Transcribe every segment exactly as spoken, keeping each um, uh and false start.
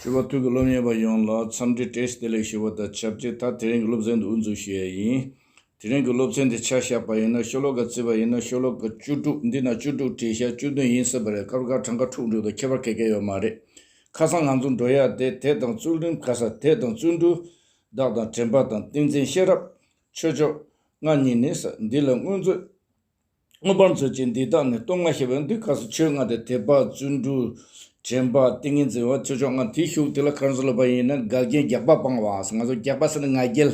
ཆོས་པ་ཐུགས་ཀྱི་སློབ་གཉེར་བ་ཡོངས་ལ་འཚམས་འདྲི་བཀྲ་ཤིས་བདེ་ལེགས་ཞུ་བ་དང་ཆབས་ཅིག་ད་དེ་རིང་གི་སློབ་ཚན་འདི་དབུ་འཛུགས་ཞུ་ཡ་ཡིན། དེ་རིང་གི་སློབ་ཚན་འདི་ཆ་བཞག་པ་ཡིན་ན་ཤོ་ལོ་ཀ་བརྩིས་པ་ཡིན་ན་ཤོ་ལོ་ཀ་བཅུ་དྲུག་འདི་ན་བཅུ་དྲུག་བྲིས་ཤག་བཅུ་བདུན་ཡིན་སྲིད་པ་རེད། སྐབས་འགའ་གྲངས་ཀ་འཁྲུག་འགྲོ་དང་ཁྱད་པར་ག་གེ་ཡོད་མ་རེད། ཁ་སང་ང་ཚོ་འགྲོ་ཡ་དེ་དད་དང་བརྩོན་འགྲུས། ཁ་སང་དད་དང་བརྩོན་འགྲུས། བདག་དང་དྲན་པ་དང་ཏིང་འཛིན་ཤེས་རབ། ཆོས་མཆོག་ལྔ་ཉིད་ནི་ཟེར། འདི་ལ་མངོན་མཛོད། མངོན་པར་མཛོད་ཅིང་འདི་དག་ནི། སྟོང་ལྔ་ཞེས་པ་འདི་ག་ས་ཆོས་ལྔ་སྟེ་དད་པ་བརྩོན་འགྲུས་དྲན་པ་ཏིང་ངེ་འཛིན་པ་ཆོས་མཆོག་ལྔ། དེའི་ཤུགས་དེ་ལ་ག་རེ་ཟེར་ལབ་པ་ཡིན་ན་འགལ་རྐྱེན་རྒྱགས་པ་སྤང་བ། ང་ཚོ་རྒྱགས་པ་ཟེར་ན་ང་རྒྱལ།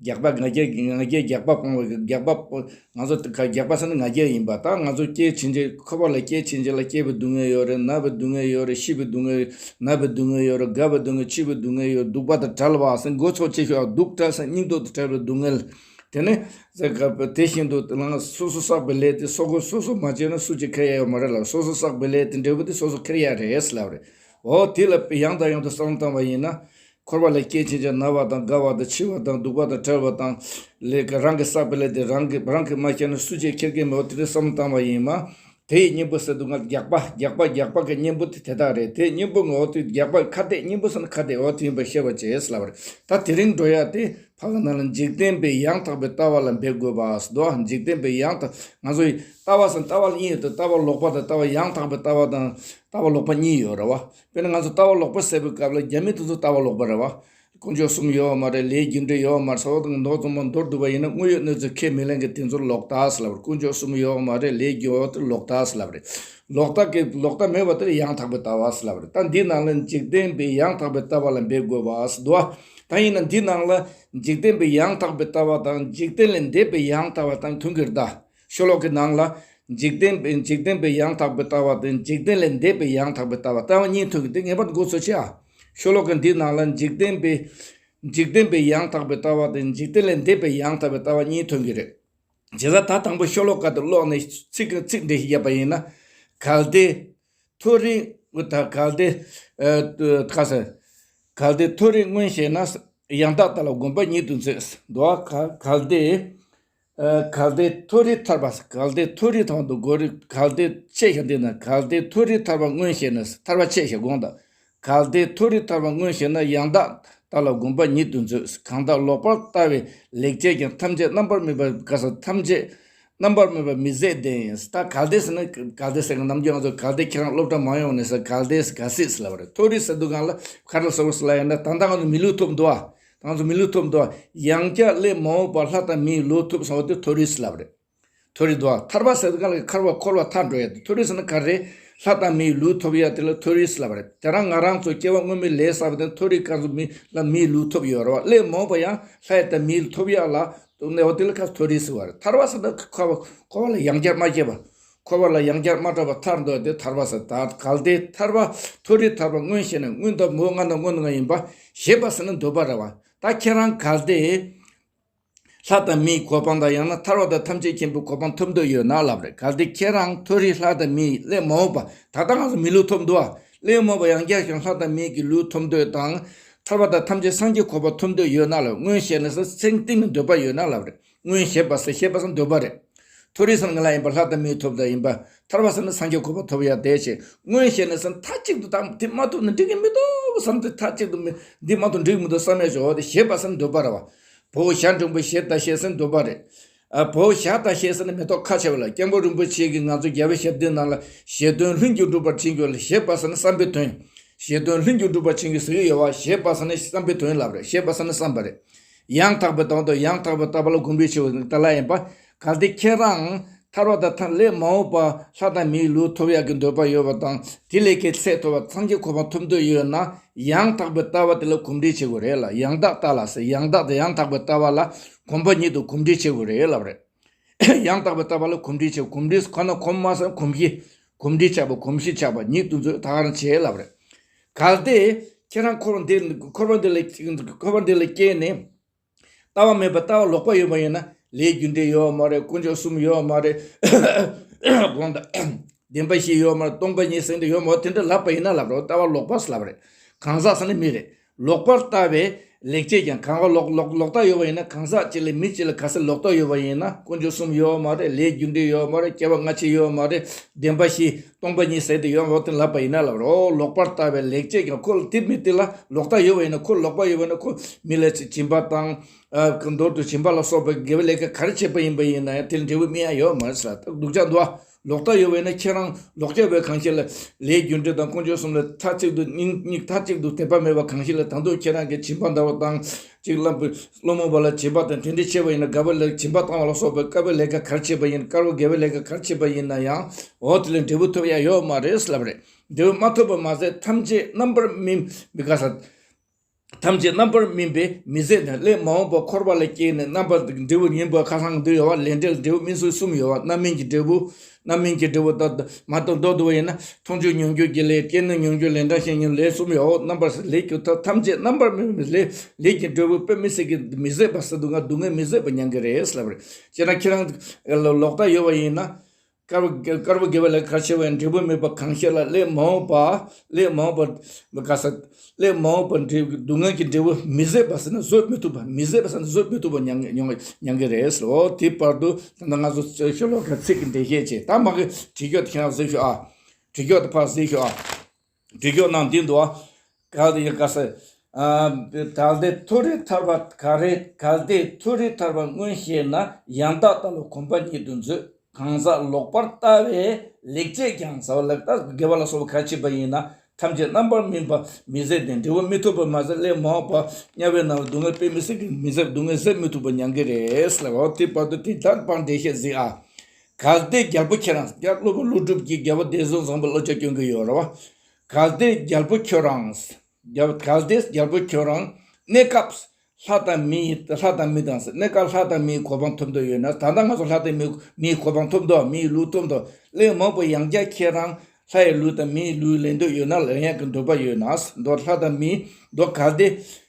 རྒྱགས་པ་ང་རྒྱལ་ང་རྒྱལ་རྒྱགས་པ་སྤང་བ། རྒྱགས་པ་ང་ཚོ་རྒྱགས་པ་ཟེར་ན་ང་རྒྱལ་ཡིན་པ། ད་ང་ཚོ་སྐྱེ་ཕྱིན་ཆད་འཁོར་བ་ལ་སྐྱེ་ཕྱིན་ཆད་ལ་སྐྱེ་བའི་སྡུག་བསྔལ་ཡོད་རེད། ན་བའི་སྡུག་བསྔལ་ཡོད་རེད། ཤི་བའི་སྡུག་བསྔལ་ན་བའི་སྡུག་བསྔལ་ཡོད་རེད། རྒ་བའི་སྡུག་བསྔལ་འཆི་བའི་སྡུག་བསྔལ་ཡོད། སྡུག་པ་དང་བྲལ་བ་ཟེར་མགོ་ཚོས་ཆེ་ཤོས་སྡུག་བྲལ་ཟེར་སྙིང་སྟོབས་དང་བྲལ་བའི་སྡུག་བསྔལ། དེ་ནས་ཟེར་ག་དེ་བཞིན་དུ་ལ་སོ་སོ་བསགས་པའི་ལས་དེ་སོ་སོ་སོ་སོ་མ་བྱས་ན་སུ་གཅིག་ཁེར་ཡ་ཡོད་མ་རེད་ལ། སོ་སོ་བསགས་པའི་ལས་དེ་འབྲས་བུ་དེ་སོ་སོ་ཁེར་ཡ་རེད་ལབ་རེད། འོ་དེ་ལ་ཡང་དང་ཡང་དུ་བསམ་བློ་བཏང་བ་ཡིན་ན། འཁོར་བ་ལ་སྐྱེ་ཕྱིན་ཆད་ན་བ་དང་རྒ་བ་དང་འཆི་བ་དང་སྡུག་པ་དང་བྲལ་བ་དང་། ལས་ཀ་རང་གིས་བསགས་པའི་ལས་དེ་རང་གིས་རང་གིས་མ་ཤེས་ན་སུ་གཅིག་ཁེར་གི་མེད། འོ་དེ་འདྲ་བསམ་བློ་བཏང་བ་ཡིན་མ། དེའི་གཉེན་པོ་ཟེར་དུས་ང་རྒྱགས་པ་རྒྱགས་པ་རྒྱགས་པ་གི་གཉེན་པོ་དེ་དེ་དག་རེད། དེའི་གཉེན་པོ་ངོ་བོ་དེ་རྒྱགས་པ་ཁ་གཏད་གཉེན་པོ་ཟེར་ན་ཁ་གཏད་འོ་དེ་ཡིན་པ་ཤེས་པ་བྱས་ལབ་རེད། ད་དེ་རིང་འགྲོ་ཡ་དེ་ཕ་གི་ནང་ལ་འཇིག་རྟེན་པའི་ཡང་དག་པའི་ལྟ་བ་ལ་འབད་དགོས་པ་ཟེར་དུས། འཇིག་རྟེན་པའི་ཡང་དག་ང་ཚོའི་ལྟ་བ་ཟེར་ན་ལྟ་བ་གཉིས་ཡོད་དེ། ལྟ་བ་ལོག་པ་དང་ལྟ་བ་ཡང་དག་པའི་ལྟ་བ་དང་ལྟ་བ་ལོག་པ་གཉིས་ཡོད་རེད་བ། དཔེར་ན་ང་ཚོ་ལྟ་བ་ལོག་པ་ཟེར་བའི་སྐབས་ལ་རྒྱ་མི་དེ་ཚོ་ལྟ་བ་ལོག་པ་རེད་བ། དཀོན་མཆོག་གསུམ་ཡོད་མ་རེད། ལས་རྒྱུ་འབྲས་ཡོད་མ་རེད། ཟེར་བ་དང་མདོ་ཙམ་པ་མདོར་བསྡུ་བ་ཡིན་ན་དངོས་ཡོད་གནས་ཚུལ་ཁས་མི་ལེན་མཁན་དེ་ཚོ་ལོག་ལྟ་ཟེར་ལབ་རེད། དཀོན་མཆོག་གསུམ་ཡོད་མ་རེད། ལས་རྒྱུ་འབྲས་ལོག་ལྟ་ཟེར་ལབ་རེད། ལོག་ལྟ་གི་ལོག་ལྟ་མེད་པ་དེ་ལ་ཡང་དག་པའི་ལྟ་བ་ཟེར་ལབ་རེད། ད་འདི་ནང་ལ་འཇིག་རྟེན་པའི་ཡང་དག་པའི་ལྟ་བ་ལ་འབད་དགོས་པ་ཟེར་འདུག་བ། ད་ཡིན་ན་འདི་ནང་ལ་འཇིག་རྟེན་པའི་ཡང་དག་པའི་ལྟ་བ་དང་འཇིག་རྟེན་ལས་འདས་པའི་ཡང་དག་པ་དང་མཐུན་གྱི་རེད་ད། ཤོ་ལོ་ཀའི་ནང་ལ་འཇིག་རྟེན་པའི་འཇིག་རྟེན་པའི་ཡང་དག་པའི་ལྟ་བ་དང་འཇིག་རྟེན་ལས་འདས་པའི་ཡང་དག་པའི་ལྟ་བ། ལྟ་བ་གཉིས་མཐུན་གྱི་འདི་ངེས་པར་དུ་མགོ་ཚོས་བྱེད་ཨ། ཤོ་ལོ་ཀ་འདིའི་ནང་ལ་འཇིག་རྟེན་པའི་འཇིག་རྟེན་པའི་ཡང་དག་པའི་ལྟ་བ་དང་འཇིག་རྟེན་ལས་འདས་པའི་ཡང་དག་པའི་ལྟ་བ་གཉིས་མཐུན་གྱི་རེད། བྱས་ཙང་ད་དང་པོ་ཤོ་ལོ་ཀ་དེ་ཀློག་ནས་ཚིག་གི་ཚིག་འགྲེལ་བཤད་བརྒྱབ་པ་ཡིན་ན། གལ་ཏེ་མཐོ་རིས་ད་གལ་ཏེ་ཨ་ཁ་ཟེར། གལ་ཏེ་མཐོ་རིས་མངོན་ཤེས་ན། ཡང་དག་ལྟ་ལ་གོམས་པ་ཉིད་དུ་མཛོད། འདུག་ག་གལ་ཏེ། ཨ་གལ་ཏེ་མཐོ་རིས་ཐར་པ། གལ་ཏེ་མཐོ་རིས་དང་དུ་གོ་རིས། གལ་ཏེ་ཆེ་ཞིང་འདི་ན་གལ་ཏེ་མཐོ་རིས་ཐར་པ་མངོན་ཤེས་ན། ཐར་པ་ཆེ་ཞིང་དགོངས་དག་གལ་ཏེ་མཐོ་རིས་ཐར་པ་མངོན་ཤེས་ན། ཡང་དག་ལྟ་ལ་གོམས་པ་ཉིད་དུ་མཛོད། གང་དག་ལོག་པར་ལྟ་བའི་ལེགས་སྤྱད་ཀྱང་། ཐམས་ཅད་རྣམ་པར་སྨིན་པ་ག་ས་ཐམས་ཅད་རྣམ་པར་སྨིན་པ་མི་ཟད་ལྡན། ད་གལ་ཏེ་ཟེར་ན་གལ་ཏེ་ཟེར་གི་ནམ་རྒྱུན་ང་ཚོ་གལ་ཏེ་ཁྱེད་རང་སློབ་གྲྭ་མ་ཡོང་ནས་ཟེར། གལ་ཏེ་གལ་སྲིད་ཟེར་ལབ་པ་རེད། མཐོ་རིས་ཟེར་དུས་སྒང་ལ་ག་རེ་ཟེར་བ་ཟེར་ལབ་ཡིན་ན། ད་ལྟ་ང་ཚོ་མི་ལུས་ཐོབ་འདུག་ཨ། ང་ཚོ་མི་ལུས་ཐོབ་འདུག་ཨ། ཡང་བསྐྱར་སླད་མ་འོངས་པ་ལྷ་དང་མིའི་ལུས་ཐོབ་སོང་བ་དེ་མཐོ་རིས་ལབ་རེད། མཐོ་རིས་འདུག་ཨ། ཐར་པ་ཟེར་དུས་སྒང་ལ་ཁར་བ་འཁོར་བ་ཐར་འགྲོ་ཡ་དེ་མཐོ་རིས་ཟེར་ན་ག་རེ། ལྷ་དང་མིའི་ལུས་ཐོབ་ཡ་དེ་ལ་མཐོ་རིས་ལབ་རེད། དེ་རང་ང་རང་ཚོ་སྐྱེ་བ་སྔོན་མའི་ལས་བསགས་པ་དེ་མཐོ་རིས་སྐབས་སུ་མི་ལ་མིའི་ལུས་ཐོབ་ཡོད་རེད་བ། སླད་མ་འོངས་པ་ཡང་ལྷ་ཡ་དང་མིའི་ལུས་ཐོབ་ཡ་ལ་དུ་གནས་པ་དེ་ལ་ཁ་མཐོ་རིས་ཟེར་བ་རེད། ཐར་པ་ཟེར་ན་འཁོར་བ་འཁོར་བ་ལ་ཡང་བསྐྱར་མ་སྐྱེ་བ། འཁོར་བ་ལ་ཡང་བསྐྱར་མ་གྲགས་པ་ཐར་འདོད་དེ་ཐར་པ་ཟེར། ད་གལ་ཏེ་ཐར་པ་མཐོ་རིས་ཐར་པ་མངོན་ཤེས་ན། སྔོན་དང་མོ་ང་དང་སྔོན་ང་ཡིན་པ་ཞེས་པ་ཟེར་ན་འདོད་པ་རེད་བ། ད་ཁྱེད་རང་གལ་ཏེ་ལྷ་དང་མིའི་གོ་འཕང་དང་ཡང་ན་ཐར་པ་དང་ཐམས་ཅད་མཁྱེན་པའི་གོ་འཕང་ཐོབ་འདོད་ཡོད་ན་ལབ་རེད། གལ་ཏེ་ཁྱེད་རང་མཐོ་རིས་ལྷ་དང་མིའི་སླད་མ་འོངས་པ། ད་ལྟ་ང་ཚོ་མི་ལུས་ཐོབ་འདུག་ཨ། སླད་མ་འོངས་པ་ཡང་བསྐྱར་ཀྱང་ལྷ་དང་མིའི་གི་ལུས་ཐོབ་འདོད་དང་། ཐར་པ་དང་ཐམས་ཅད་སངས་རྒྱས་གོ་འཕང་ཐོབ་འདོད་ཡོད་ན་ལབ། མངོན་ཤེས་ན་ཟེར་སེམས་གཏིང་ནས་འདོད་པ་ཡོད་ན་ལབ་རེད། མངོན་ཤེས་པ་ཟེར་ཤེས་པ་ཟེར་འདོད་པ་རེད། མཐོ་རིས་ཟེར་ན་ང་ལ་ཡིན་པ་ལྷ་དང་མིའི་ཐོབ་དང་ཡིན་པ། ཐར་པ་ཟེར་ན་སངས་རྒྱས་གོ་འཕང་ཐོབ་ཡ་དེ་བྱེད། མངོན་ཤེས་ན་ཟེར་ན་མཐའ་གཅིག་ཏུ་ད་འདི་མ་ཐོབ་ན་འགྲིག་གི་མི་འདུག་བསམ་སྟེ། མཐའ་གཅིག་ཏུ་མི་འདི་མ་ཐོབ་འགྲིག་གི་མི་འདུག་བསམ་ཡ་ཞོག་དེ་ཞེས་པ་ཟེར་ན་འདོད་པ་རེད་བ། བའོ་ཞ་འགྲེང་བུ་ཞེས་དང་ཞེས་ཟེར་ན་འདོད་པ་རེད། ཨ་བའོ་ཞ་དང་ཞེས་ཟེར་ན་མེ་ཏོག་ཁ་ཕྱེ་བ་ལ། སྐྱབས་མགོན་རིན་པོ་ཆེ་གིས་ང་ཚོ་རྒྱལ་བའི་ཞབས་བརྟན་ནང་ལ་བཞེད་དོན་ལྷུན་གྱིས་འགྲུབ་པར་བྱིན་གྱིས་ཞེས་པ་ཟེར་ན་བསམ་པའི་དོན། བཞེད་དོན་ལྷུན་གྱིས་འགྲུབ་པར་བྱིན་གྱིས་ཟེར་གྱི་ཡོད་བ། ཞེས་པ་ཟེར་ན་བསམ་པའི་དོན་ལབ་རེད། ཞེས་པ་ཟེར་ན་བསམ་པ་རེད། ཡང་དག་པའི་དོན་དུ་ཡང་དག་པའི་ལྟ་བ་ལ་གོམས་འདྲིས་ཆེ་བ་ད་ལ་ཡིན་པ། གལ་ཏེ་ཁྱེད་རང་ཐར་པ་དང་ཐར་སླད་མ་འོངས་པ་ལྷ་དང་མིའི་ལུས་ཐོབ་ཡག་གི་འདོད་པ་ཡོད་པ་དང་། དེ་ལས་ཀྱི་ཚད་མཐོ་བ་སངས་རྒྱས་གོ་འཕང་ཐོབ་འདོད་ཡོད་ན། ཡང་དག་པའི་ལྟ་བ་དེ་ལ་གོམས་འདྲིས་བྱེད་དགོས་རེད་ལ། ཡང་དག་ལྟ་ལ་ཟེར། ཡང་དག་དང་ཡང་དག་པའི་ལྟ་བ་ལ་གོམས་པ་ཉིད་དུ་གོམས་འདྲིས་བྱེད་དགོས་རེད་ལབ་རེད། ཡང་དག་པའི་ལྟ་བ་ལ་གོམས་འདྲིས་བྱེད། གོམས་འདྲིས་ཁོ་ན་གོམས་མ་ཟེར་གོམས་གཤིས། གོམས་འདྲིས་ཆགས་པ་གོམས་གཤིས་ཆགས་པ་ཉིད་དུ་མཛོད། ད་ག་རང་བྱེད་ལབ་རེད། གལ་ཏེ་ཁྱེད་རང་འཁོར་བ་འདི་འཁོར་བ་འདི་ལ་འཁོར་བ་འདི་ལ་སྐྱེས་ནས། ལྟ་བ་མེད་པ་ལྟ་བ་ལོག་པ་ཡོད་པ་ཡིན་ན། ལས་རྒྱུ་འབྲས་ཡོད་མ་རེད། དཀོན་མཆོག་གསུམ་ཡོད་མ་རེད། དགོངས་དག་བདེན་པ་བཞི་ཡོད་མ་རེད། སྟོང་པ་ཉིད་ཟེར་འདི་ཡོད་མ་རེད། དེ་འདྲ་ལབ་པ་ཡིན་ན་ལབ་རོགས། ལྟ་བ་ལོག་པ་ལབ་རེད། གང་ཟག་ཟེར་ན་མི་རེད། ལོག་པར་ལྟ་བའི་ལེགས་སྤྱད་ཀྱང་། གང་ག་ལོག་ལོག་ལོག་ལྟ་ཡོད་པ་ཡིན་ན། གང་ཟག་ཅིག་ལ་མི་གཅིག་ལ་ག་ཚད་ལོག་ལྟ་ཡོད་པ་ཡིན་ན། དཀོན་མཆོག་གསུམ་ཡོད་མ་རེད། ལས་རྒྱུ་འབྲས་ཡོད་མ་རེད། སྐྱེ་བ་སྔ་ཕྱི་ཡོད་མ་རེད། བདེན་པ་བཞི་སྟོང་པ་ཉིད་ཟེར་དེ་ཡོད་འོ་དེ་ལབ་པ་ཡིན་ན་ལབ་རོ། ལོག་པར་ལྟ་བའི་ལེགས་སྤྱད་ཀྱང་། ཁོ་ལ་དེ་མི་དེ་ལ་ལོག་ལྟ་ཡོད་པ་ཡིན་ན། ཁོ་ལོག་པ་ཡོད་པ་ཡིན་ན། ཁོ་མི་ལ་སྦྱིན་པ་དང་། ཨ་མདོར་དུ་སྦྱིན་པ་ལ་སོགས་པའི་དགེ་བའི་ལས་ཀ་ག་རེ་བྱས་པ་ཡིན་པ་ཡིན་ན་ཡང་། དེ་ལ་འབྲས་བུ་སྨིན་ཡ་ཡོད་མ་རེད་ཟེར། ད་སྡུག་ཅག་འདུག་ཨ། ལོག་ལྟ་ཡོད་པས་ན། ཁྱེད་རང་ལོག་སྐྱེ་བའི་གང་ཞིག་ལ་ལས་རྒྱུ་འབྲས་དང་དཀོན་མཆོག་གསུམ་ལ་མཐའ་གཅིག་ཏུ་སྙིང་སྙིང་མཐའ་གཅིག་ཏུ་དད་པ་མེད་པ་གང་ཞིག་ལ། ད་དུང་ཁྱེད་རང་གིས་སྦྱིན་པ་འདྲ་བ་བཏང་། གཅིག་བླ་མ་བླ་མོ་པ་ལ་སྦྱིན་པ་དང་དེ་འདྲ་བྱས་པ་ཡིན་ན། དགའ་བ་ལ་སྦྱིན་པ་བཏང་བ་ལ་སོགས་པའི་དཀར་པོའི་ལས་ཀ་ག་རེ་བྱས་པ་ཡིན། དཀར་པོ་དགེ་བའི་ལས་ཀ་ག་རེ་བྱས་པ་ཡིན་ན་ཡང་། འོ་དེ་ལ་འབྲས་བུ་ཐོབ་ཡ་ཡོད་མ་རེད་ལབ་རེད། འབྲས་བུ་མ་ཐོབ་པ་མ་ཟད། ཐམས་ཅད་རྣམ་པར་སྨིན་པའི་ག་ས། ཐམས་ཅད་རྣམ་པར་སྨིན་པའི་མི་བཟད་དང་། སླད་མ་འོངས་པ་འཁོར་བ་ལ་སྐྱེས་ནས། རྣམ་པར་འབྲས་བུ་ཡིན་པ་ཁ་སང་འདི་ཡོད་པ། ལས་འབྲས་འབྲས་བུ་སྨིན་ཚུལ་གསུམ་ཡོད་པ། རྣམ་སྨིན་གྱི་འབྲས་བུ། རྣམ་སྨིན་གྱི་འབྲས་བུ་ད་མ་གཏོགས་མདོར་བསྡུ་བ་ཡིན་ན། མཐོང་ཆོས་མྱོང་འགྱུར་གྱི་ལས། སྐྱེས་ནས་མྱོང་འགྱུར་ལས་འབྲས་ཤེས་ཉོན་ལས་གསུམ་ཡོད། རྣམ་པར་ལས་རྒྱུ་ཐ་ཐམས་ཅད་རྣམ་པར་སྨིན་པའི་ལས། ལས་ཀྱི་འབྲས་བུ་དཔེ་མི་སྲིད་ཀྱི་མི་བཟད་པ་ཟེར་འདུག་ག་སྡུག་བསྔལ་མི་བཟད་པ་མྱང་གི་རེད་ལབ་རེད། སྤྱིར་ན་ཁྱེད་རང་ལོག་ལྟ་ཡོད་པ་ཡིན་ན། དཀར་པོ་དཀར་པོ་དགེ་བའི་ལས་ག་རེ་བྱས་པ་ཡིན། འབྲས་བུ་མེད་པ་གང་ཞིག་ལ། སླད་མ་འོངས་པ། སླད་མ་འོངས་པ་ག་ས། སླད་མ་འོངས་པ་འབྲས་སྡུག་བསྔལ་གྱི་འབྲས་བུ་མི་བཟད་པ་ཟེར་ན་བཟོད་མི་ཐུབ་པ། མི་བཟད་པ་ཟེར་ན་བཟོད་མི་ཐུབ་པ་མྱང་མྱོང་མྱང་གི་རེད་ཟེར། འོ་དེ་བར་དུ་ད་ལྟ་ང་ཚོ་ཤོ་ལོ་ཀ་ཚིག་གི་འགྲེལ་བཤད་བྱས། ད་མ་གི་བྲིས་སྐྱོག་དེ་ཁྱེད་རང་གཟིགས་ཤོག་ཨ། བྲིས་སྐྱོག་དེ་ཕར་གཟིགས་ཤོག་ཨ། བྲིས་སྐྱོག་ནང་འདི་འདུག་ཨ། གལ་ཏེ་ག་ས། ཨ་གལ་ཏེ་མཐོ་རིས་ཐར་པ་ག་རེ། གལ་ཏེ་མཐོ་རིས་ཐར་པ་མངོན་ཤེས་ན། ཡང་དག་ལྟ་ལ་གོམས་པ་ཉིད་དུ་མཛོད། གང་ཟག་ལོག་པར་ལྟ་བའི་ལེགས་སྤྱད་ཀྱང་ཟེར་བ་ལ། ད་དགེ་བ་ལ་སོགས་པ་ག་བྱེད་པ་ཡིན་ན། ཐམས་ཅད་རྣམ་པར་སྨིན་པ་མི་བཟད་དེ། འབྲས་བུ་མི་ཐོབ་པ་མ་ཟད། སླད་མ་འོངས་པ་དམྱལ་བའི་ནང་ལ་སྡུག་བསྔལ་དཔེ་མི་སྲིད་ཀྱི་མི་བཟད། སྡུག་བསྔལ་བཟད་མི་ཐུབ་པ་མྱང་གི་རེད་ལབ་པ། དེ་བར་དུ་དེ་ལྟར་པར་འགྲེལ་བཤད་གཟིགས་ཨ། གལ་ཏེ་རྒྱལ་པོ་ཁྱེད་རང་། རྒྱལ་སློབ་དཔོན་ཀླུ་སྒྲུབ་ཀྱིས་རྒྱལ་པོ་བདེ་སྲུང་བཟང་པོ་བློ་ལྕོག་སྐྱོང་གི་ཡོད་རེད་བ། གལ་ཏེ་རྒྱལ་པོ་ཁྱོད་རང་། རྒྱལ་གལ་ཏེ་རྒྱལ་པོ་ཁྱོད་རང་གནས་སྐབས་ལྷ་དང་མི་ཡི། ལྷ་དང་མི་དང་། གནས་སྐབས་ལྷ་དང་མིའི་གོ་འཕང་ཐོབ་འདོད་ཡོད་ན། ད་ལྟ་ང་ཚོ་ལྷ་དང་མི་མིའི་གོ་འཕང་ཐོབ་འདོད། མིའི་ལུས་ཐོབ་འདོད། སླད་མ་འོངས་པ་ཡང་བསྐྱར་ཁྱེད་རང་ལྷ་ཡི་ལུས་དང་མིའི་ལུས་ལེན་འདོད་ཡོད་ན། ལེན་ཡག་གི་འདོད་པ་ཡོད་ན། མདོར་ལྷ་དང་མི། མདོར་གལ་ཏེ་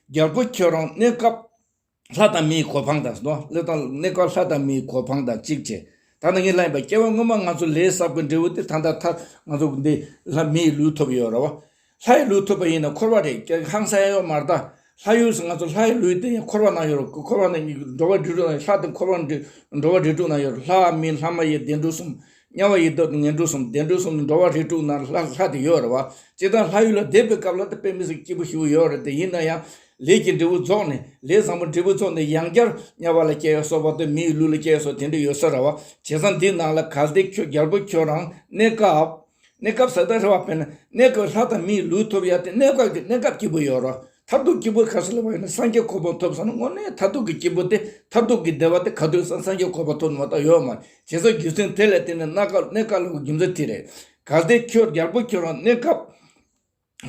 རྒྱལ་པོ་ཁྱོད་རང་གནས་སྐབས་ལྷ་དང་མིའི་གོ་འཕང་དང་། ལྷ་དང་གནས་སྐབས་ལྷ་དང་མིའི་གོ་འཕང་དང་གཅིག་བྱས། ད་ནི་ངས་ལབ་ཡིན་པ། སྐྱེ་བ་སྔོན་མ་ང་ཚོ་ལས་བསགས་པའི་འབྲས་བུ་དེ་ད་ལྟ་ཐ་ང་ཚོ་འདི་ལྷ་མིའི་ལུས་ཐོབ་ཡོད་རེད་བ། ལྷ་ཡི་ལུས་ཐོབ་པ་ཡིན་ན་འཁོར་བ་རེད། ཧང་སང་ཡོད་མ་རེད་ད། ལྷ་ཡུལ་ང་ཚོ་ལྷ་ཡི་ལུས་དེ་ཡང་འཁོར་བ་ནང་ཡོད་རེད། འཁོར་བ་ནང་འགྲོ་བ་རིགས་དྲུག་ནང་། ལྷ་དེ་འཁོར་བ་འགྲོ་འགྲོ་བ་རིགས་དྲུག་ནང་ཡོད་རེད། ལྷ་མིན་ལྷ་མ་ཡིན་བདེ་འགྲོ་གསུམ། དམྱལ་བ་ཡི་བདག་ངན་འགྲོ་གསུམ། བདེ་འགྲོ་གསུམ་ནི་འགྲོ་བ་རིགས་དྲུག་ནང་ལྷ་ལྷ་དེ་ཡོད་རེད་བ། སྤྱིར་བཏང་ལྷ་ཡུལ་ལ་བསྡད་པའི་སྐབས་ལ་དེ་དཔེ་མི་སྲིད་སྐྱིད་པོ་ཞེ་པོ་ཡོད་རེད་དེ། ཡིན་ན་ཡང་ལས་ཀྱི་འབྲས་བུ་རྫོགས་ནས། ལས་བཟང་པོ་འབྲས་བུ་རྫོགས་ནས་ཡང་བསྐྱར་དམྱལ་བ་ལ་སྐྱེ་ཡ་སོགས་པ་དང་། མིའི་ལུས་ལ་སྐྱེ་ཡ་སོགས་དེ་འདྲ་ཡོད་ས་རེད་བ། བྱས་ཙང་འདི་ནང་ལ་གལ་ཏེ་ཁྱོད་རྒྱལ་པོ་ཁྱོད་རང་གནས་སྐབས། གནས་སྐབས་ཟེར་ད་རེད་བ། དཔེར་ན་གནས་སྐབས་ལྷ་དང་མིའི་ལུས་ཐོབ་ཡ་དེ་གནས་སྐབས་ཀྱི་གནས་སྐབས་སྐྱིད་པོ་ཡོད་རེད། མཐར་ཐུག་སྐྱིད་པོ་ག་ས་ལ་བ་ཡིན་ན་སངས་རྒྱས་གོ་འཕང་ཐོབ་སོང་ན། དངོས་གནས་མཐར་ཐུག་གི་སྐྱིད་པོ་དེ། མཐར་ཐུག་གི་བདེ་བ་དེ་ག་དུས་སང་སངས་རྒྱས་གོ་འཕང་ཐོབ་ནས་མ་གཏོགས་ཡོད་མ་རེད། བྱས་ཙང་རྒྱུ་མཚན་དེ་ལས་བརྟེན་ནས་གནས་སྐབས་གནས་སྐབས་ལ་རྒྱུ་མཚན་དེ་རེད། གལ་ཏེ་ཁྱོད་རྒྱལ་པོ་ཁྱོད་རང་གནས་སྐབས་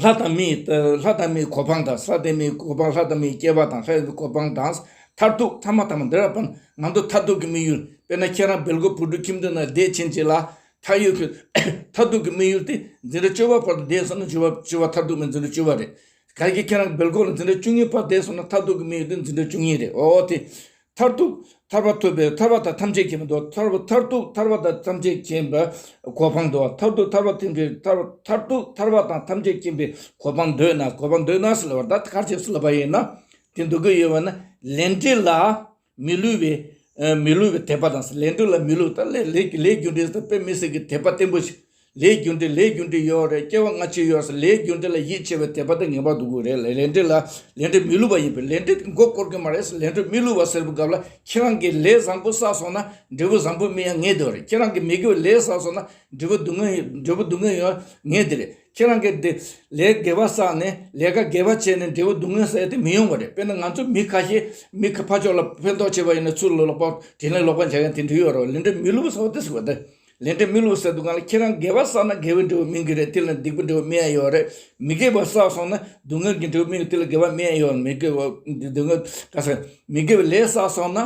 ལྷ་དང་མིའི། ལྷ་དང་མིའི་གོ་འཕང་དང་། ལྷ་དང་མིའི་གོ་འཕང་། ལྷ་དང་མིའི་སྐྱེ་བ་དང་། ལྷ་ཡི་གོ་འཕང་དང་། མཐར་ཐུག་ཐ་མ་ཐ་མ་འདི་ར་པ། ང་ཚོ་མཐར་ཐུག་གི་དམིགས་ཡུལ། དཔེར་ན་ཁྱེད་རང་སྦེལ་ཀོབ་བོད་ཕྲུག་ཁྱིམ་སྡེ་ནང་བསྡད་ཕྱིན་ཅི་ལ། མཐར་ཡོད་ཀྱི་མཐར་ཐུག་གི་དམིགས་ཡུལ་དེ་འཛིན་གྲྭ་བཅུ་པ་བར་དུ་བསྡད་སོང་ན། བཅུ་པ་བཅུ་པ་མཐར་ཐུག་མིན། འཛིན་གྲྭ་བཅུ་པ་རེད། གལ་ཏེ་ཁྱེད་རང་སྦེལ་ཀོབ་ལ་འཛིན་གྲྭ་བཅུ་གཉིས་བར་བསྡད་སོང་ན། མཐར་ཐུག་གི་དམིགས་ཡུལ་དེ་འཛིན་གྲྭ་བཅུ་གཉིས་རེད། འོ་དེ། མཐར་ཐུག་ཐར་པ་ཐོབ་པའི། ཐར་པ་དང་ཐམས་ཅད་མཁྱེན་པའི་མདོ། ཐར་པ་མཐར་ཐུག་ཐར་པ་དང་ཐམས་ཅད་མཁྱེན་པའི་གོ་འཕང་དོ། མཐར་ཐུག་ཐར་པ་ཐམས་ཅད། ཐར་པ་མཐར་ཐུག་ཐར་པ་དང་ཐམས་ཅད་མཁྱེན་པའི་གོ་འཕང་འདོད་ན། གོ་འཕང་འདོད་ན་ཟེར་ལབ་པ། ད་ག་རེ་བྱས་ཟེར་ལབ་པ་ཡིན་ན། དེ་འདོད་ཀྱི་ཡོད་པ་ན། ལས་འབྲས་ལ་མི་བསླུ་བའི། ཨ་མི་བསླུ་བའི་དད་པ་དང་། ལས་འབྲས་ལ་མི་བསླུ། ད་ལས་ལས་ལས་རྒྱུ་འབྲས་དེ་དཔེ་མི་སྲིད་ཀྱི་དད་པ་བརྟན་པོ་ཞིག། ལས་རྒྱུ་འབྲས། ལས་རྒྱུ་འབྲས་ཡོད་རེད། སྐྱེ་བ་སྔ་ཕྱི་ཡོད་ཟེར། ལས་རྒྱུ་འབྲས་ལ་ཡིད་ཆེས་པའི་དད་པ་དེ་ངེས་པར་འདུག་དགོས་རེད། ལས་ལས་འབྲས་ལ། ལས་འབྲས་མི་བསླུ་བ་ཡིན་པས་ལས་འབྲས་མགོ་སྐོར་གྱི་མ་རེད་ཟེར། ལས་འབྲས་མི་བསླུ་བ་ཟེར་བའི་སྐབས་ལ། ཁྱེད་རང་གིས་ལས་བཟང་པོ་བསགས་སོང་ན་འབྲས་བུ་བཟང་པོ་སྨིན་ཡ་ངེས་བསྡད་རེད། ཁྱེད་རང་གིས་མི་དགེ་བའི་ལས་བསགས་སོང་ན་འབྲས་བུ་སྡུག་བསྔལ་འབྲས་བུ་སྡུག་བསྔལ་ཡོང་ངེས་དེ་རེད། ཁྱེད་རང་གིས་དེ་ལས་དགེ་བ་བསགས་ནས། ལས་ཀ་དགེ་བ་བྱས་ནས་འབྲས་བུ་སྡུག་བསྔལ་བསགས་ཏེ་མི་ཡོང་བ་རེད། དཔེར་ན་ང་ཚོ་མི་ཁ་ཤས་མི་ཁ་ཕར་ཕྱོགས་ལ་ཕན་ཐོགས་བྱས་པ་ཡིན་ན། ཚུར་ལ་ལོག་པ་དྲིན་ལན་ལོག་པ་འཇལ་ཡ་དེ་འདྲ་ཡོད་རེད། ལས་འབྲས་མི་བསླུ་བ་ཟེར་བ་དེ་ཟེར་བ་དེ། ལས་འབྲས་མི་བསླུ་བ་ཟེར་དུས་སྒང་ལ། ཁྱེད་རང་དགེ་བ་བསགས་ན་དགེ་བའི་འབྲས་བུ་སྨིན་གྱི་རེད། དེ་ལ་སྡིག་པའི་འབྲས་བུ་སྨིན་ཡ་ཡོད་རེད། མི་དགེ་བ་བསགས་སོང་ན་སྡུག་བསྔལ་གྱི་འབྲས་བུ་སྨིན་གྱི། དེ་ལ་དགེ་བ་སྨིན་ཡ་ཡོད། མི་དགེ་བ་སྡུག་བསྔལ་ག་ཟེར། མི་དགེ་བའི་ལས་བསགས་སོང་ན་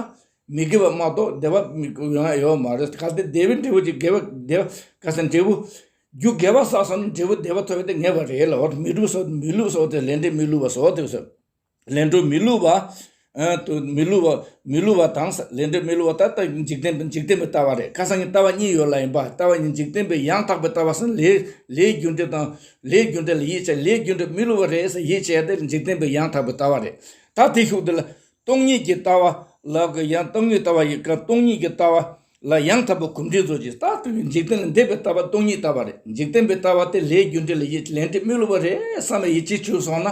མི་དགེ་བ་མ་གཏོགས་བདེ་བ་མི་ཡོང་ཡ་ཡོད་མ་རེད། གལ་ཏེ་བདེ་བའི་འབྲས་བུ་ཅིག། དགེ་བ་བདེ་བ་ག་ཟེར། འབྲས་བུ་རྒྱུ་དགེ་བ་བསགས་སོང་ན་འབྲས་བུ་བདེ་བ་ཐོབ་ཡ་དེ་ངེས་པ་རེད་ལབ་པ། མི་བསླུ་བ་ཟེར། མི་བསླུ་བ་ཟེར་བ་དེ། ལས་འབྲས་མི་བསླུ་བ་ཟེར་བ་དེ་ཟེར། ལས་འབྲས་མི་བསླུ་བ། ཨ་དུ་མི་བསླུ་བ་མི་བསླུ་བ་དང་ལས་འབྲས་མི་བསླུ་བ་ད་ལྟ་འཇིག་རྟེན་པའི་འཇིག་རྟེན་པའི་ལྟ་བ་རེད། ཁ་སང་གི་ལྟ་བ་གཉིས་ཡོད་ལ་ཡིན་པ། ལྟ་བ་གཉིས། འཇིག་རྟེན་པའི་ཡང་དག་པའི་ལྟ་བ་ཟེར་ན་ལས་ལས་རྒྱུ་འབྲས་དང་ལས་རྒྱུ་འབྲས་ལ་ཡིད་ཆེས། ལས་རྒྱུ་འབྲས་མི་བསླུ་བ་རེད་ཟེར་ཡིད་ཆེས་དེ་འཇིག་རྟེན་པའི་ཡང་དག་པའི་ལྟ་བ་རེད། ད་དེ་ཤུགས་དེ་ལ་སྟོང་ཉིད་ཀྱི་ལྟ་བ་ལ་གི་ཡང་སྟོང་ཉིད་ལྟ་བ་ཡི་ག་སྟོང་ཉིད་ཀྱི་ལྟ་བ་ལ་ཡང་དག་པའི་གོམས་འདྲིས་བཟོ་ཅིག་ད་དུ་འཇིག་རྟེན་ལས་འདས་པའི་ལྟ་བ་སྟོང་ཉིད་ལྟ་བ་རེད། འཇིག་རྟེན་པའི་ལྟ་བ་དེ་ལས་རྒྱུ་འབྲས་ལ་ཡིད་ལས་འབྲས་མི་བསླུ་བ་རེད་བསམ་པའི་ཡིད་ཆེས་བྱུང་སོང་ན་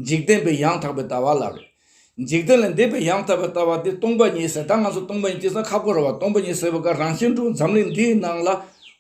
འཇིག་རྟེན་པའི་ཡང་དག་པའི་ལྟ་བ་ལ་རེད། འཇིག་རྟེན་ལས་འདས་པའི་ཡང་དག་པའི་ལྟ་བ་དེ་སྟོང་པ་ཉིད་ཟེར། ད་ང་ཚོ་སྟོང་པ་ཉིད་དེ་ཚོ་ཁག་པོ་རེད་བ། སྟོང་པ་ཉིད་ཟེར་བ་ག་རང་བཞིན་གྲུབ་འཛམ་གླིང་འདིའི་ནང་ལ་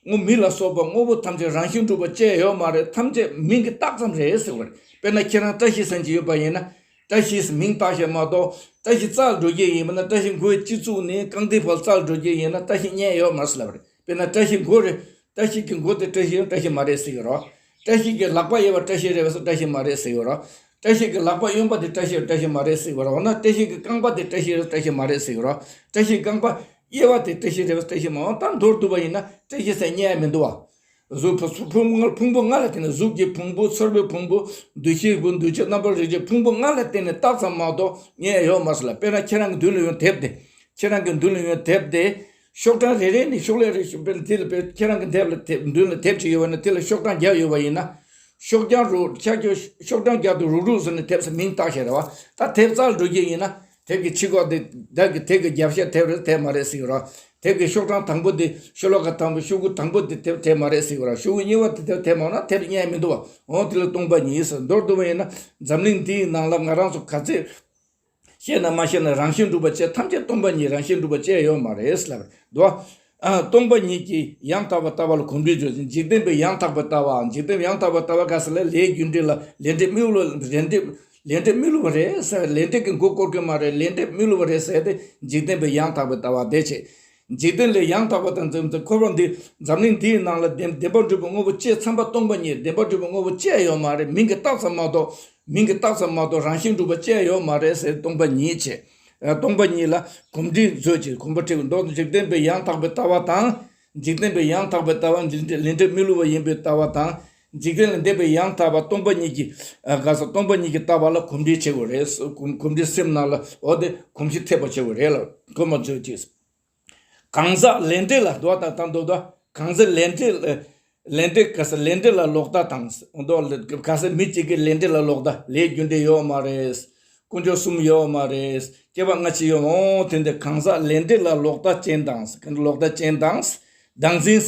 དངོས་མི་ལ་སོགས་པ་དངོས་པོ་ཐམས་ཅད་རང་བཞིན་གྲུབ་པ་ཅི་ཡང་ཡོད་མ་རེད། ཐམས་ཅད་མིང་གིས་བཏགས་ཙམ་རེད་ཟེར་བ་རེད། དཔེར་ན་ཁྱེད་རང་བཀྲ་ཤིས་ཟེར་གྱི་ཡོད་པ་ཡིན་ན། བཀྲ་ཤིས་མིང་བཏགས་ཤག་མ་གཏོགས་བཀྲ་ཤིས་རྩ་ལ་འགྲོ་རྒྱུ་ཡིན་པ་ན། བཀྲ་ཤིས་མགོའི་སྤྱི་གཙུག་ནས་རྐང་མཐིལ་བར་རྩ་ལ་འགྲོ་རྒྱུ་ཡིན་ན་བཀྲ་ཤིས་རྙེད་ཡོད་མ་རེད་ཟེར་ལབ་པ་རེད། དཔེར་ན་བཀྲ་ཤིས་མགོ་རེད། བཀྲ་ཤིས་ཀྱི་མགོ་དེ་བཀྲ་ཤིས་ཡང་བཀྲ་ཤིས་མ་རེད་ཟེར་གྱི་རེད། བཀྲ་ཤིས་ཀྱི་ལག་པ་གཡས་པ་བཀྲ་ཤིས་རེད་པས་སོ་བཀྲ་ཤིས་མ་རེད་ཟེར་གྱི་རེད། བཀྲ་ཤིས་ཀྱི་ལག་པ་གཡོན་པ་དེ་བཀྲ་ཤིས་བཀྲ་ཤིས་མ་རེད་ཟེར་གྱི་རེད། འོ་ན་བཀྲ་ཤིས་ཀྱི་རྐང་པ་དེ་བཀྲ་ཤིས་རེད་བཀྲ་ཤིས་མ་རེད་ཟེར་གྱི་རེད། བཀྲ་ཤིས་རྐང་པ་གཡས་པ་དེ་བཀྲ་ཤིས་རེད་པས་བཀྲ་ཤིས་མ། འོ་ད་མདོར་བསྡུ་བ་ཡིན་ན་བཀྲ་ཤིས་ཟེར་རྙེད་ཡ་མི་འདུག་བ། གཟུགས་ཕུང་ཕུང་ཕུང་ལྔ་ལ་བརྟེན་ནས། གཟུགས་ཀྱི་ཕུང་པོ། ཚོར་བའི་ཕུང་པོ། འདུ་ཤེས་ཀྱི་ཕུང་པོ། འདུ་བྱེད་རྣམ་པར་རིག་བྱེད་ཕུང་པོ་ལྔ་ལ་བརྟེན་ནས་བཏགས་ཙམ་མ་གཏོགས་རྙེད་ཡོད་མ་རེད་ལ། དཔེར་ན་ཁྱེད་རང་གི་མདུན་ལ་ཡོད་དེབ་དེ། ཁྱེད་རང་གི་མདུན་ལ་ཡོད་དེབ་དེ། ཤོག་གྲངས་རེ་རེ་ནས་ཤོག་ལྷེ་རེ་ཤོག་དཔེར་ན་དེ་ལ་དཔེར་ཁྱེད་རང་གི་དེབ་ལ་དེབ་མདུན་ལ་དེབ་ཅིག་ཡོད་པ་ན་དེ་ལ་ཤོག་གྲངས་བརྒྱ་ཡོད་པ་ཡིན་ན། ཤོག་གྲངས་རུ་ཤོག་གྲངས་བརྒྱ་དང་རུག་རུག་ཟེར་ནས་དེབ་སུ་མིང་བཏགས་བཞག་རེད་བ། ད་དེབ་རྩ་ལ་འགྲོ་རྒྱུ་ཡིན་ན། དེབ་ཀྱི་ཕྱི་ཁོག་དེ་དེབ་ཀྱི་དེབ་ཀྱི་རྒྱབ་ཤ་དེབ་རེད་དེབ་མ་རེད་ཟེར་གྱི་རེད། དེབ་ཀྱི་ཤོག་གྲངས་དང་པོ་དེ་ཤོ་ལོ་ཀ་དང་པོ། ཤོག་གུ་དང་པོ་དེ་དེབ་དེབ་མ་རེད་ཟེར་གྱི་རེད། ཤོག་གུ་གཉིས་པ་དེ་དེབ་དེབ་མ་ན་དེབ་རྙེད་མི་འདུག་བ། འོ་དེ་ལ་སྟོང་པ་ཉིད་ཟེར། མདོར་བསྡུ་བ་ཡིན་ན་འཛམ་གླིང་འདིའི་ནང་ལ་ང་རང་ཚོ་ག་ཚད་ཤེས་ན་མ་ཤེས་ན་རང་བཞིན་གྲུབ་པ་ཅེས་ཐམས་ཅད་སྟོང་པ་ཉིད་རང་བཞིན་གྲུབ་པ་ཅེས་ཡོད་མ་རེད་ལབ་འདུག་བ། ཨ། སྟོང་པ་ཉིད་ཀྱི་ཡང་དག་པའི་ལྟ་བ་ལ་གོམས་འདྲིས་བརྗོད་ཅིང་། འཇིག་རྟེན་པའི་ཡང་དག་པའི་ལྟ་བའམ། འཇིག་རྟེན་ཡང་དག་པའི་ལྟ་བ་ག་ཟེར་ལ། ལས་རྒྱུ་འབྲས་ལ་ལས་འབྲས་མི་བསླུ་བ། ལས་འབྲས་ལས་འབྲས་མི་བསླུ་བ་རེད་ཟེར། ལས་འབྲས་ཀྱི་མགོ་སྐོར་གྱི་མ་རེད། ལས་འབྲས་མི་བསླུ་བ་རེད་ཟེར་ཏེ་འཇིག་རྟེན་པའི་ཡང་དག་པའི་ལྟ་བ་དེ་བྱེད། འཇིག་རྟེན་ལས་ཡང་དག་པ་དང་འཛིན་ཏེ་འཁོར་བ་འདི་འཛམ་གླིང་འདིའི་ནང་ལ་བདེན་བདེན་པར་གྲུབ་པའི་དངོས་པོ་ཅེས་ཚངས་པ་སྟོང་པ་ཉིད་བདེན་པར་གྲུབ་པའི་དངོས་པོ་ཅེས་ཡོད་མ་རེད། མིང་གིས་བཏགས་ཙམ་མ་གཏོགས། མིང་གིས་བཏགས་ཙམ་མ་གཏོགས་རང་བཞིན་གྲུབ་པ་ཅེས་ཡོད་མ་རེད་ཟེར། སྟོང་པ་ཉིད་བྱེད། ཨ། སྟོང་པ་ཉིད་ལ་གོམས་འདྲིས་མཛོད་ཅིག་གོམས་པ་ཁྲིད། མདོར་ན་འཇིག་རྟེན་པའི་ཡང་དག་པའི་ལྟ་བ་དང་། འཇིག་རྟེན་པའི་ཡང་དག་པའི་ལྟ་བ་འཇིག་རྟེན་ལས་འབྲས་མི་བསླུ་བ་ཡིན་པའི་ལྟ་བ་དང་། འཇིག་རྟེན་ལས་འདས་པའི་ཡང་དག་པ་སྟོང་པ་ཉིད་ཀྱི། ཨ། ག་ས་སྟོང་པ་ཉིད་ཀྱི་ལྟ་བ་ལ་གོམས་འདྲིས་བྱེད་དགོས་རེད། གོམས་གོམས་འདྲིས་སེམས་ནང་ལ་འོ་དེ་གོམས་གཤིས་ཐེབས་པ་བྱེད་དགོས་རེད་ལ་གོམས་པ་མཛོད་ཅིག་གང་ཟག་ལས་འབྲས་ལ་འདུག་ད་ལྟ་འདུག་ད། གང་ཟག་ལས་འབྲས། ལས་འབྲས་ག་ས་ལས་འབྲས་ལ་ལོག་ལྟ་དང་། འདུག་ག་ས་མི་གཅིག་གི་ལས་འབྲས་ལ་ལོག་ལྟ། ལས་རྒྱུ་འབྲས་ཡོད་མ་རེད། དཀོན་མཆོག་གསུམ་ཡོད་མ་རེད། སྐྱེ་བ་སྔ་ཕྱི་ཡོད་མ། འོ་དེ་འདི་གང་ཟག་ལས་འབྲས་ལ་ལོག་ལྟ་ཅན་དང་། གང་ལོག་ལྟ་ཅན་དང་། བདག་འཛིན།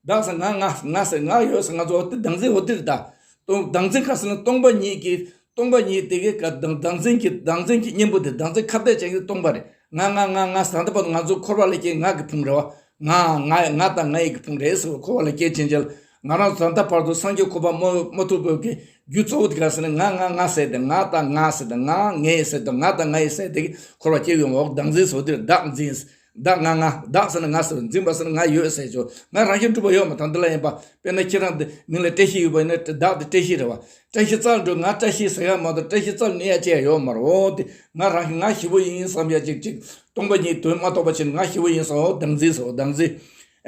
བདག་ས་ང་ང་ང་ས་ང་ཡོད་ས་ང་ཚོ་འོ་དེ་བདག་འཛིན་འོ་དེ་རེད་ད། སྟོང་བདག་འཛིན་ག་ས་ན་སྟོང་པ་ཉིད་ཀྱི། སྟོང་པ་ཉིད་དེ་གའི་ག་བདག་བདག་འཛིན་གྱི་བདག་འཛིན་གྱི་གཉེན་པོ་དེ་བདག་འཛིན་ཁ་གཏད་བྱེད་ཀྱི་སྟོང་པ་རེད། ང་ང་ང་ང་ཟེར་ད་བར་དུ་ང་ཚོ་འཁོར་བ་ལ་སྐྱེས་ང་གི་ཕུང་རེད་བ། ང་ང་ང་དང་ང་ཡི་གི་ཕུང་རེད་ཟེར་བ་འཁོར་བ་ལ་སྐྱེས་ཕྱིན་ཆད་ང་རང་ད་ལྟ་བར་དུ་སངས་རྒྱས་གོ་འཕང་མ་མ་ཐོབ་པའི་གི་རྒྱུ་གཙོ་བོ་དེ་ག་ཟེར་ན་ང་ང་ང་ཟེར་ཏེ་ང་དང་ང་ཟེར་ཏེ་ང་ངའི་ཟེར་ཏེ་ང་དང་ང་ཡི་ཟེར་ཏེ་གི་འཁོར་བ་སྐྱེ་ཡོང་བ་འོག་བདག་འཛིན་ཟེར་བ་དེ་རེད། བདག་འཛིན། བདག་ང་ང་བདག་ཟེར་ན་ང་ཟེར་བ་འཛིན་པ་ཟེར་ན་ང་ཡོད་ཟེར་ཆོག་ང་རང་བཞིན་གྲུབ་པ་ཡོད་མ་ཐག་འདི་ལ་ཡིན་པ། དཔེར་ན་ཁྱེད་རང་འདི་མིང་ལ་བཀྲ་ཤིས་ཡོད་པ་ཡིན་ན་བདག་དེ་བཀྲ་ཤིས་རེད་བ། བཀྲ་ཤིས་རྩ་ལ་འགྲོ་ང་བཀྲ་ཤིས་ཟེར་ཡ་མ་གཏོགས་བཀྲ་ཤིས་རྩ་ལ་གནས་ཡ་ཅི་ཡང་ཡོད་མ་རེད། འོ་དེ་ང་རང་གི་ང་ཞི་བོ་ཡིན་བསམ་ཡ་ཅིག་ཅིག་སྟོང་པ་ཉིད་དོན་མ་རྟོགས་པ་ཕྱིར་ང་ཞི་བོ་ཡིན་བསམ། འོ་བདག་འཛིན་ཟེར། འོ་བདག་འཛིན།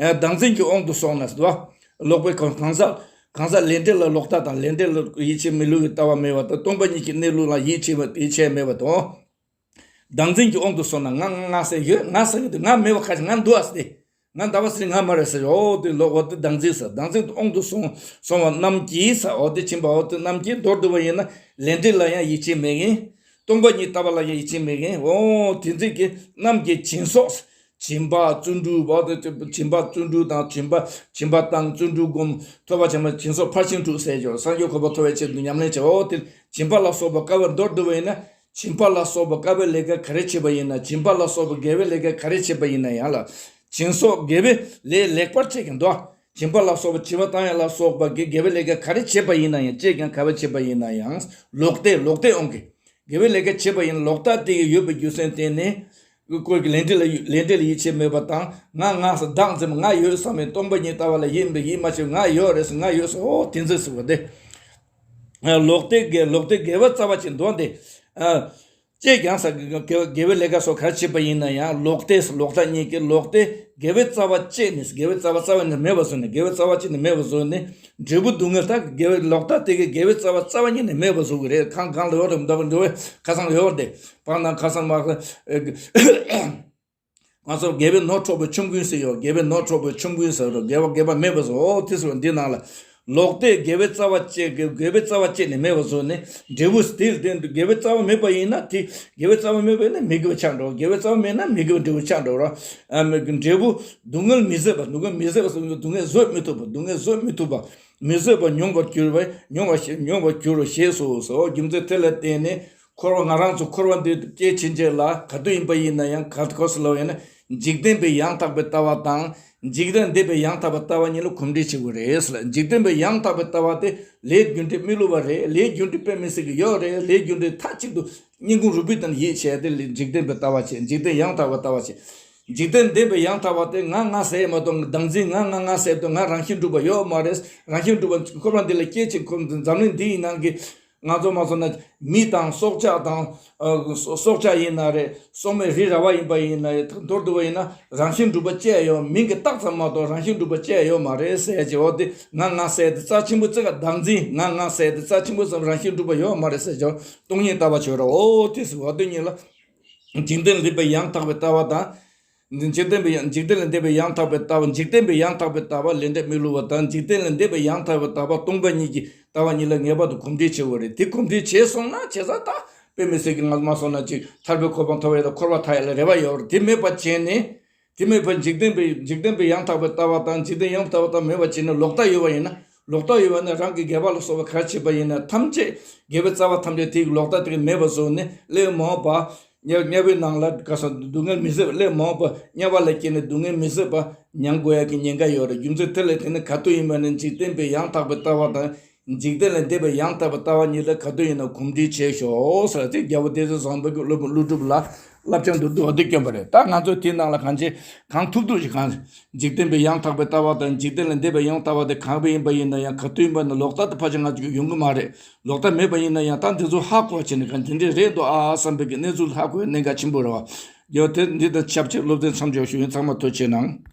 ཨ། བདག་འཛིན་གྱི་དབང་དུ་སོང་ན་ཟེར་བ། ལོག་པའི་གང་གང་ཟག་གང་ཟག་ལས་འབྲས་ལ་ལོག་ལྟ་དང་ལས་འབྲས་ལ་ཡིད་ཆེས་མི་བསླུ་བའི་ལྟ་བ་མེད་པ་དང་སྟོང་པ་ཉིད་ཀྱི་གནས་ལུགས་ལ་ཡིད་ཆེས་པ་ཡིད་ཆེས་མེད་པ་དང་། བདག་འཛིན་གྱི་དབང་དུ་སོང་ན་ང་ང་ང་ཟེར་ཡོད། ང་ཟེར་ཡོད་དེ་ང་མེད་པ་ཁ་ཅིག་ང་འདུག་ཨ་ཟེར་ཏེ། ང་ཟླ་བ་ཟེར་ང་མ་རེད་ཟེར། འོ་དེ་ལོག་འོ་དེ་བདག་འཛིན་ཟེར། བདག་འཛིན་དུ་དབང་དུ་སོང་སོང་བ་རྣམས་ཀྱིས་ཟེར། འོ་དེ་ཕྱིན་པ་འོ་དེ་རྣམས་ཀྱིས་མདོར་བསྡུ་བ་ཡིན་ན་ལས་འབྲས་ལ་ཡང་ཡིད་ཆེས་མེད་མཁན། སྟོང་པ་ཉིད་ལྟ་བ་ལ་ཡང་ཡིད་ཆེས་མེད་མཁན། འོ་དེ་ཚིག་གི་རྣམས་ཀྱིས་སྦྱིན་སོགས། སྦྱིན་པ་བརྩོན་འགྲུས་འོ་དེ་སྦྱིན་པ་བརྩོན་འགྲུས་དང་སྦྱིན་པ་སྦྱིན་པ་དང་བརྩོན་འགྲུས་སྒོམ་ཐོས་པ་བྱས་པ་སྦྱིན་སོགས་ཕར་ཕྱིན་དྲུག་ཟེར་ཆོག་སངས་རྒྱས་གོ་འཕང་ཐོབ་པའི་ཆེད་དུ་ཉམས་ལེན་བྱེད། འོ་དེ་སྦྱིན་པ་ལ་སོགས་པ་དཀའ་བའི་མདོར་བསྡུ་བ་ཡིན་ན། སྦྱིན་པ་ལ་སོགས་པ་དཀའ་བའི་ལས་ཀ་ག་རེ་བྱེད་པ་ཡིན་ན། སྦྱིན་པ་ལ་སོགས་པ་དགེ་བའི་ལས་ཀ་ག་རེ་བྱེད་པ་ཡིན་ན་ཡང་ལ། སྦྱིན་སོགས་དགེ་བའི་ལས་ལེགས་པར་བྱེད་ཀྱི་འདུག་སྦྱིན་པ་ལ་སོགས་པ་བྱིས་པ་བཏང་ཡ་ལ་སོགས་པ་གི་དགེ་བའི་ལས་ཀ་ག་རེ་བྱེད་པ་ཡིན་ན་ཡང་བྱེད་ཀྱང་ག་བ་བྱེད་པ་ཡིན་ན་ཡང་ལོག་ལྟས་ལོག་ལྟས་འོང་གི་དགེ་བའི་ལས་ཀ་བྱེད་པ་ཡིན་ན་ལོག་ལྟ་དེ་ཡི་ཡོད་པའི་རྒྱུ་མཚན་བརྟེན་ནས། ཀོས་ཀྱི་ལས་འབྲས་ལ་ལས་འབྲས་ལ་ཡིད་ཆེས་མེད་པ་དང་ང་ང་ཟེར་བདག་འཛིན་ང་ཡོད་བསམ་པའི་སྟོང་པ་ཉིད་ལྟ་བ་ལ་ཡིད་མི་ཡིད་མ་ཆེས་ང་ཡོད་རེད་ཟེར་ང་ཡོད་ཟེར་འོ་དེ་འཛིན་ཟེར་བ་དེ། ལོག་ལྟས་དགེ་ལོག་ལྟས་དགེ་བ་རྩ་བ་ཅན་འདུག་སྟེ། ཅེས་ཀྱང་ས་དགེ་བའི་ལས་ཀ་སོགས་ག་རེ་བྱེད་པ་ཡིན་ན་ཡང་ལོག་ལྟས་ལོག་ལྟ་གཉིས་ཀྱི་ལོག་ལྟས་ དགེ་བའི་རྩ་བ་བཅད་ནས། དགེ་བའི་རྩ་བ་རྩ་བ་ནས་མེད་པ་བཟོས་ནས། དགེ་བའི་རྩ་བ་བཅད་ནས་མེད་པ་བཟོས་ནས། འབྲས་བུ་སྡུག་བསྔལ། ད་དགེ་བའི་ལོག་ལྟ་དེ་གའི་དགེ་བའི་རྩ་བ་རྩ་བ་ཉིད་ནས་མེད་པ་བཟོ་གི་རེད། གང་གང་ལ་ཡོད་རེད། མདོ་གི་འགྲོ་བའི་ཁ་སང་ལ་ཡོད་རེད། བར་ན་ཁ་སང་མ། ང་ཚོ་དགེ་བའི་ནོར་འཕྲོག་པའི་ཆོམ་རྐུན་ཟེར་ཡོད། དགེ་བའི་ནོར་འཕྲོག་པའི་ཆོམ་རྐུན་ཟེར་རོ། དགེ་བ་དགེ་བ་མེད་པ་བཟོ། འོ་དེ་ཟེར་བ་འདི་ནང་ལ། ལོག་ལྟས་དགེ་བའི་རྩ་བ་བཅད། དགེ་བའི་རྩ་བ་བཅད་ནས་མེད་པ་བཟོས་ནས། འབྲས་བུ་དེ་དེ་དགེ་བའི་རྩ་བ་མེད་པ་ཡིན་ན། དེ་དགེ་བའི་རྩ་བ་མེད་པ་ཡིན་ན་མི་དགེ་བ་ཆགས་འགྲོ། དགེ་བའི་རྩ་བ་མེད་ན་མི་དགེ་བའི་འབྲས་བུ་ཆགས་འགྲོ་ར། ཨ་མི་འབྲས་བུ་སྡུག་བསྔལ་མི་བཟོད་པ། སྡུག་བསྔལ་མི་བཟོད་པ་ཟེར་སྡུག་བསྔལ་བཟོད་མི་ཐུབ་པ། སྡུག་བསྔལ་བཟོད་མི་ཐུབ་པ། མི་བཟོད་པ་མྱོང་བར་འགྱུར་བས། མྱོང་བ་ཞེས། མྱོང་བར་འགྱུར་རོ་ཞེས་སོ། ཟེར། རྒྱུ་མཚན་དེ་ལ་བརྟེན་ནས། འཁོར་བ། ང་རང་ཚོ་འཁོར་བ་འདི་སྐྱེ་ཕྱིན་ཆད་ལ་ག་དུས་ཡིན་པ་ཡིན་ན་ཡང་། ག་དུས་སུ་ལ་ཡིན་ན། འཇིག་རྟེན་པའི་ཡང་དག་པའི་ལྟ་བ་དང་། འཇིག་རྟེན་འདས་པའི་ཡང་དག་པའི་ལྟ་བ་གཉིས་ལ་གོམས་འདྲིས་བྱེད་དགོས་རེད་ཟེར། འཇིག་རྟེན་པའི་ཡང་དག་པའི་ལྟ་བ་དེ་ལས་རྒྱུ་འབྲས་མི་བསླུ་བ་རེད། ལས་རྒྱུ་འབྲས་དཔེ་མི་སྲིད་ཀྱི་ཡོད་རེད། ལས་རྒྱུ་འབྲས་མཐའ་གཅིག་ཏུ་སྙིང་ཁུང་རུས་པའི་སྟེང་ཡིད་ཆེས་དེ་ལས་འཇིག་རྟེན་པའི་ལྟ་བ་བྱེད། འཇིག་རྟེན་ཡང་དག་པའི་ལྟ་བ་བྱེད། འཇིག་རྟེན་འདས་པའི་ཡང་དག་པ་དེ་ང་ང་ཟེར་མ་གཏོགས། བདག་འཛིན། ང་ང་ང་ཟེར་དུས་ང་རང་བཞིན་གྲུབ་པ་ཡོད་མ་རེད། རང་བཞིན་གྲུབ་པ། འཁོར་བ་འདི་ལ་སྐྱེ་ཕྱིན་ཁོ་འཛམ་གླིང་འདི་ཡི་ནང་གི། ང་ཚོ་མ་སོང་ན་མི་དང་སྲོག་ཆགས་དང་། ཨ་སྲོག་ཆགས་ཡིན་ན་རེད། སྲོག་མེད་རི་ར་བ་ཡིན་པ་ཡིན་ན་རེད། མདོར་བསྡུ་བ་ཡིན་ན་རང་བཞིན་གྲུབ་པ་ཅི་ཡང་ཡོད། མིང་གི་རྟགས་ཙམ་མ་གཏོགས་རང་བཞིན་གྲུབ་པ་ཅི་ཡང་ཡོད་མ་རེད་ཟེར་ཡ་ཅིག་འོ་དེ་ང་ང་ཟེར་དེ་རྩ་ཆེན་པོ་ཙི་ག་བདག་འཛིན། ང་ང་ཟེར་དེ་རྩ་ཆེན་པོ་ཙམ་རང་བཞིན་གྲུབ་པ་ཡོད་མ་རེད་ཟེར་ཅིག་སྟོང་ཉིད་ལྟ་བ་བྱོས་ར། འོ་དེ་ཟེར་བ་དེ་ཉིད་ལ། འཇིག་རྟེན་འདས་པའི་ཡང་དག་པའི་ལྟ་བ་དང་། འཇིག་རྟེན་པའི་ཡང་། འཇིག་རྟེན་ལས་འདས་པའི་ཡང་དག་པའི་ལྟ་བ། འཇིག་རྟེན་པའི་ཡང་དག་པའི་ལྟ་བ་ལས་འབྲས་མི་བསླུ་བ་དང་། འཇིག་རྟེན་ལས་འདས་པའི་ཡང་དག་པའི་ལྟ་བ། སྟོང་པ་ཉིད་ཀྱི་ལྟ་བ་གཉིས་ལ་ངེས་པར་དུ་གོམས་འདྲིས་བྱེད་དགོས་རེད། དེ་གོམས་འདྲིས་བྱས་སོང་ན་བྱས་ཙང་ད་དཔེ་མི་སྲིད་ཀྱི་ང་མ་སོང་ན་ཅིག་ཐར་པའི་གོ་འཕང་ཐོབ་ཡ་དང་འཁོར་བ་ཐར་ཡ་ལ་རེ་བ་ཡོད་རེད། དེ་མེད་པ་བྱས་ནས། དེ་མེད་པར་འཇིག་རྟེན་པའི། འཇིག་རྟེན་པའི་ཡང་དག་པའི་ལྟ་བ་དང་། འཇིག་རྟེན་ཡང་དག་པའི་ལྟ་བ་མེད་པ་བྱས་ནས་ལོག་ལྟ་ཡོད་པ་ཡིན་ན། ལོག་ལྟ་ཡོད་པ་ན་རང་གི་དགེ་བ་ལ་སོགས་པ་ག་རེ་བྱས་པ་ཡིན་ན་ཐམས་ཅད་དགེ་བའི་རྩ་བ་ཐམས་ཅད་དེའི་ལོག་ལྟ་དེ་ག་མེད་པ་བཟོས་ནས་སླད་མ་འོངས་པ། དམྱལ་དམྱལ་བའི་ནང་ལ་ག་ས་སྡུག་བསྔལ་མི་བཟོད་པ། སླད་མ་འོངས་པ་དམྱལ་བ་ལ་སྐྱེས་ནས་སྡུག་བསྔལ་མི་བཟོད་པ་མྱང་དགོས་ཡ་གི་ཉེན་ཁ་ཡོད་རེད། རྒྱུ་མཚན་དེ་ལ་བརྟེན་ནས་ག་དུས་ཡིན་པ་ན་འཇིག་རྟེན་པའི་ཡང་དག་པའི་ལྟ་བ་དང་། འཇིག་རྟེན་ལས་འདས་པའི་ཡང་དག་པའི་ལྟ་བ་གཉིས་ལ་ག་དུས་ཡིན་ན་གོམས་འདྲིས་བྱས་ཤོག་ཟེར་ཏེ། རྒྱལ་པོ་བསྟན་འཛིན་བཟང་པོ་གིས་ཀླུ་ཀླུ་སྒྲུབ་ལ་བསླབ་བྱ་འདི་འདུག་འོ་དེ་བསྐྱོན་པ་རེད། ད་ང་ཚོས་དེའི་ནང་ལ་གང་བྱེད་གང་ཐུབ་ཐུབ་ཞིག་གང་། འཇིག་རྟེན་པའི་ཡང་དག་པའི་ལྟ་བ་དང་། འཇིག་རྟེན་ལས་འདས་པའི་ཡང་དག་པ་དེ་གང་བ་ཡིན་པ་ཡིན་ན་ཡང་། ག་དུས་ཡིན་པ་ན་ལོག་ལྟ་དེ་ཕལ་ཆེར་ང་ཚོ་ཡོང་གི་མ་རེད། ལོག་ལྟ་མེད་པ་ཡིན་ན་ཡང་ད་འདི་ཚོ་ཧ་གོ་བྱས་ནས་གང་དེ་འདྲས་རེད་འདུག་ཨ་བསམ་པའི་གི་གནས་ཚུལ་ཧ་གོ་ཡ་གནད་འགག་ཆེན་པོ་རེད་བ། ཡོད་དེ་འདི་དང་ཆབས་ཅིག་སློབ་ཚན་མཚམས་འཇོག་ཞུ་ཡིན། ཚང་མ་ཐུགས་རྗེ་གནང་།